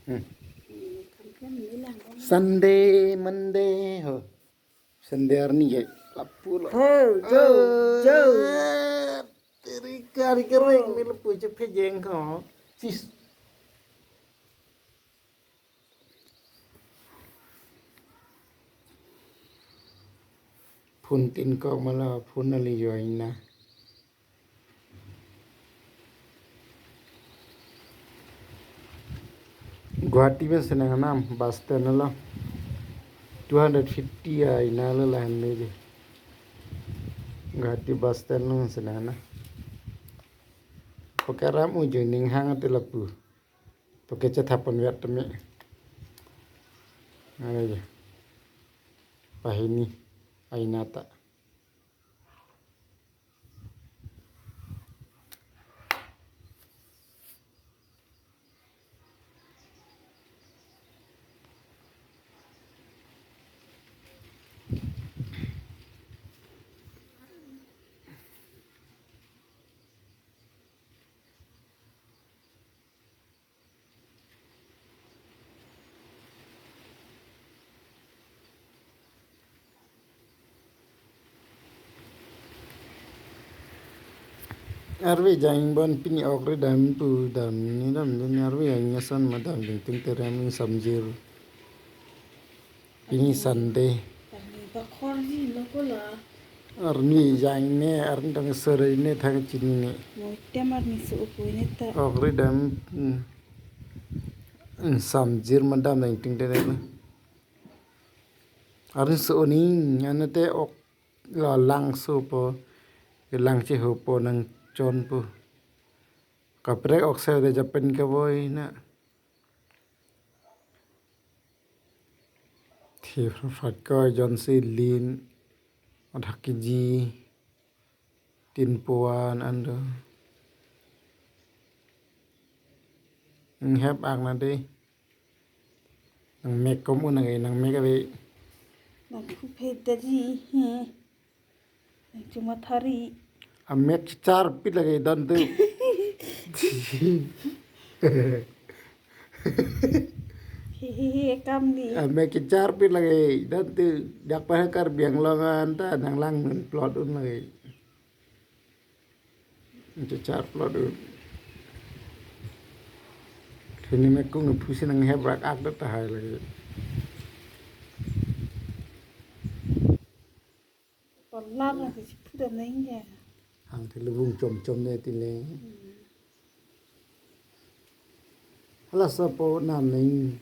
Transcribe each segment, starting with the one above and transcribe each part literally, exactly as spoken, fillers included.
Hmm. Sunday, Monday, ho. Sunday arni ke lapu lo. Ho, jo, jo. Eh, teri kari kereng ni lapu chephejeng ko. Sis. Phone tin kok mala phone nali join na. Guwahati pen senang nam bus stand lo. Two hundred fifty a ina lo lahan meje. Guwahati bus stand lo senang na. Pokeram ujo ning hang ate lapu. Poke chethaponvet teme. Ayo. Pahini. Aina ta. Arve jang bon pini okre dam pu dam ni dam ni arve jang nyasan ma dam ding ting terem samjir. Pini Sunday. Arni bakhor ji lo ko la. Arni jang ne arni dang sore ne thang chini ne. Mo tem arni so ko ne ta. Okre dam, hmm. Hmm, samjir ma dam ding ting terem. Arni so ni ane te ok la langso po, lang cheho po nangchon po. Kaprek ok se de japen kavoi na. Thi phraphrap ko jonsi lin, adak kiji, tin puan ando. Nang hep ak na de. Nang mek kom un nang, nang mek ave. Nang kuphe dari he. Nang cuma thari. Amek char pit lagi dan tu. Hehehe, kam ni. Amek char pit lagi dan tu. Dak pa Karbi Anglong anta nang lang nun plot un lagi. Nche char plot un. Kini mek kung phusi nang hebrak ak do tahai lagi. Palar lagi si phuda neng ya. Hang thili vung chom chom ne tine. Hmm. Hala sapo nam ning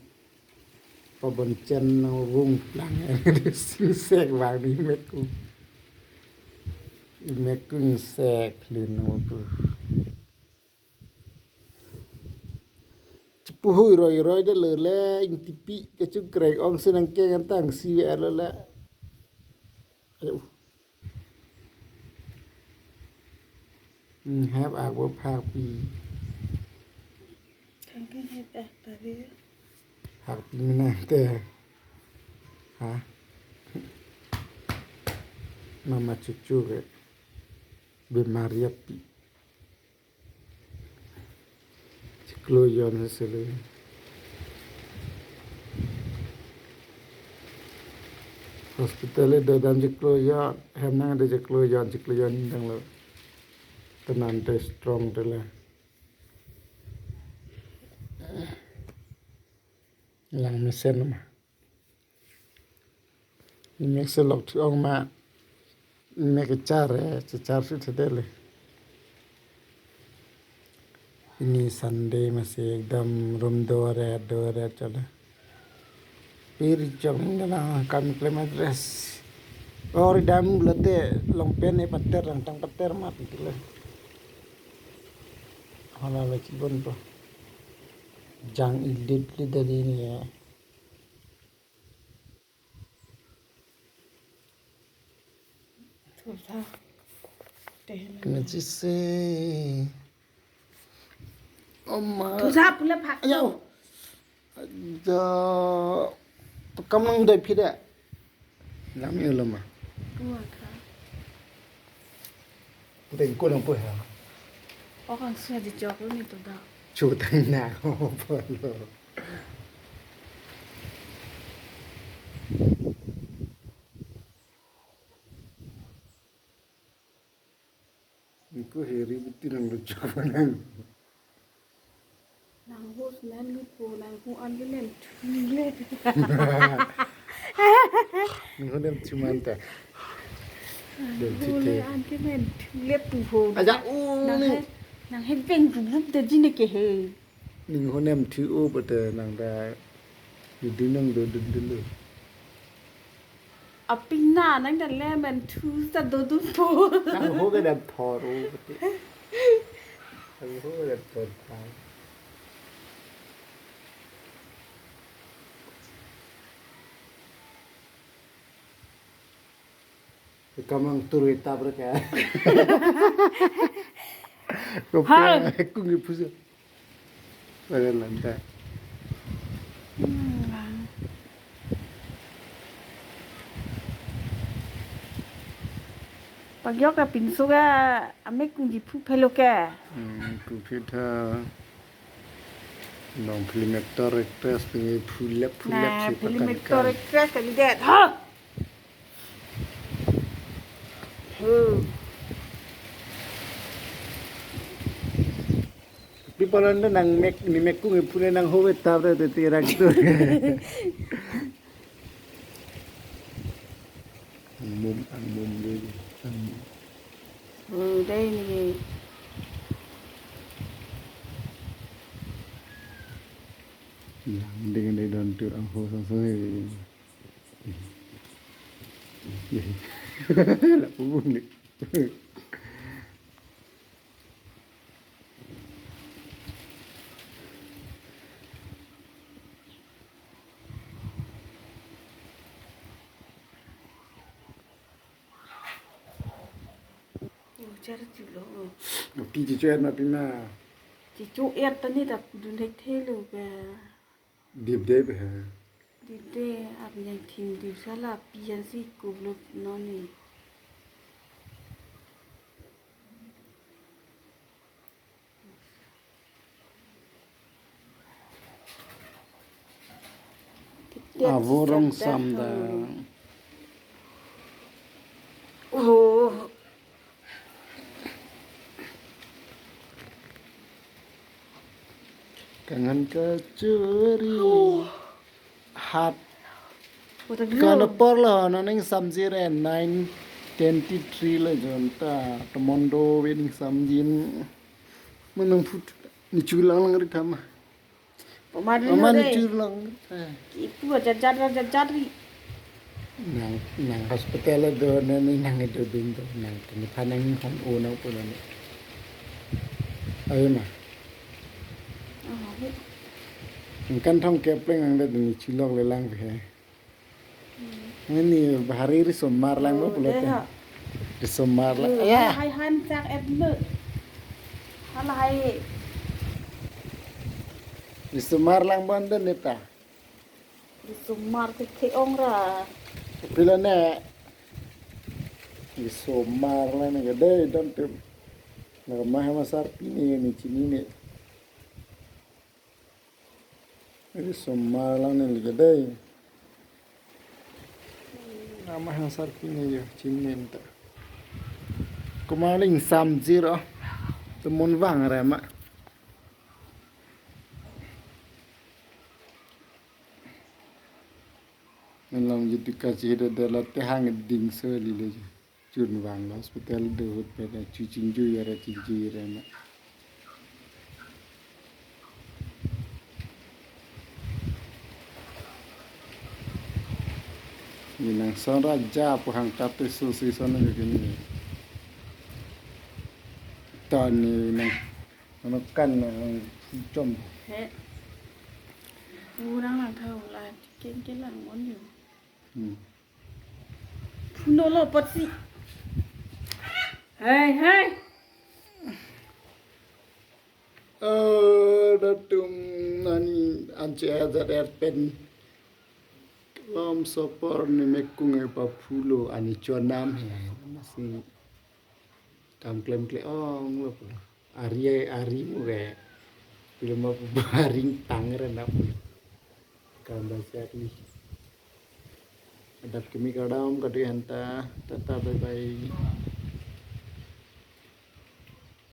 pabon chen nang vung lang sing sek vang ni mek ku. Mek ku sek lin nang pu. Chipuhui roi roi de le le ingtipi kachung krek ong sinang ke ngantang si ve lo le. Ayo. Hmm, hep ak bo phak pi. Kang kan hep ak tadi. Phak pi mina te. Ha? Mama cucu ke. Bemaria pi. Chiklo jon sesele. Hospital e dodam chiklo jon, hem nang de chiklo jon, chiklo jon dang lo. Tenan te strong te le. Lang mesen ma. Mek se lok thu ong ma. Mek char, eh, char su thedele. Ini Sunday masih ekdom room dore dore chala. Pir chong dala kam klem dress. Or dam lote long pen e pater lang tang pater mat tile. Hala la chibon to. Jang ilit li dari ni ya. Thusa. Tehna. Kena chise. Oma. Thusa pula phak. Ayo. Jo. Tukam nang doi phida. Lam yo lama. Tua kha. Deng ko nang po ha. O kang suya di jok lo ni to da. Chu tang na ko po lo. Ningku heri betul nang lucu nang. Nang host nang lupo, nang hu an ke men thulet. Ninghu nem thuman ta. Nang hu le an ke men thulet tu ho. Aja u nang ni. He, nang he beng rup rup de jine ke he. Ninghu nem thu o bete nang da. Yudin nang do dun dun lo. Apin na nang da le men thu sa do dun po. Nang ho ke dam thor o bete. Nang ho ke dam thor thang. Kamang tur kita berka. Kopi. Hai. Aku ngi pusu. Pada lanta. Pagyok ka pinso ka ame kungji phu phelo ke. Hmm, ku phi tha. Nong film actor actress pengi phulep phulep. Nah, si film pakan actor kan. Actress kali det. Ha! Hmm. Pi palan do nang mek ni mek kung iphule nang hove tap re te tirak tu. Ang mum, ang mum dei, ang mum. Oh, dei ni. Yang ding dei don tu ang ho sang sang. Lapu ni. Oh, jar chulo. Pi chichu et ma pi ma. Chichu et ta ni ta dun thek thelo ke. Dip de be. Dip de, ap yang thim dip sala pi yang si kublot noni. Avo rong sam da. Oh. Kangan kachuri. Hat. Kana porlo, nang ning samjir en nine twenty-three lo jon ta. Tomondo wedding samjin. Menang put ni chulang lang ri thama. Pemadu. Ama ni chulang. Ipu aja jadra jadri. Nang, nang hospital do, nang ni nang do bin do, nang ni panang hong o nang pulang. Ayo ma. Engkan thong kepleng ang da ni chilok le lang he. Ini bahari risomar lang bo pulote. Risomar lang. Ya. Hai han chak et lo. Hala hai. Risomar lang bo ande neta. Risomar te the ong ra. Pila ne. Risomar lang ne gede dam tem. Nagama hama sar pini ni chini ne. Risomar lang ne leke dei. Ama hangsar pine yo, chimnen ta. Komaling samjir o. Temun vang rema. Nalong jitu kachi hida dela te hang ding so lile jo. Chun vang lo hospital do hut pada chuching ju yara ching ju yara na. Ni nang son raja pu hang tap te so si son na kini. Tani nang ano kan nang chom. He. Urang lang thau la keng keng lang mon yo. Hmm. Phuno lo potsi. Hai, hai. Eh, datum nani anche ajar er pen. Lom sopor ni mekung e paphulo ani chonam he. Masi kam klem kle ong lo pulo. Ari, ari mu ke. Belum apa baring tang renap. Kambas ari. Adap kimi kardom kadu hanta. Tata bye bye.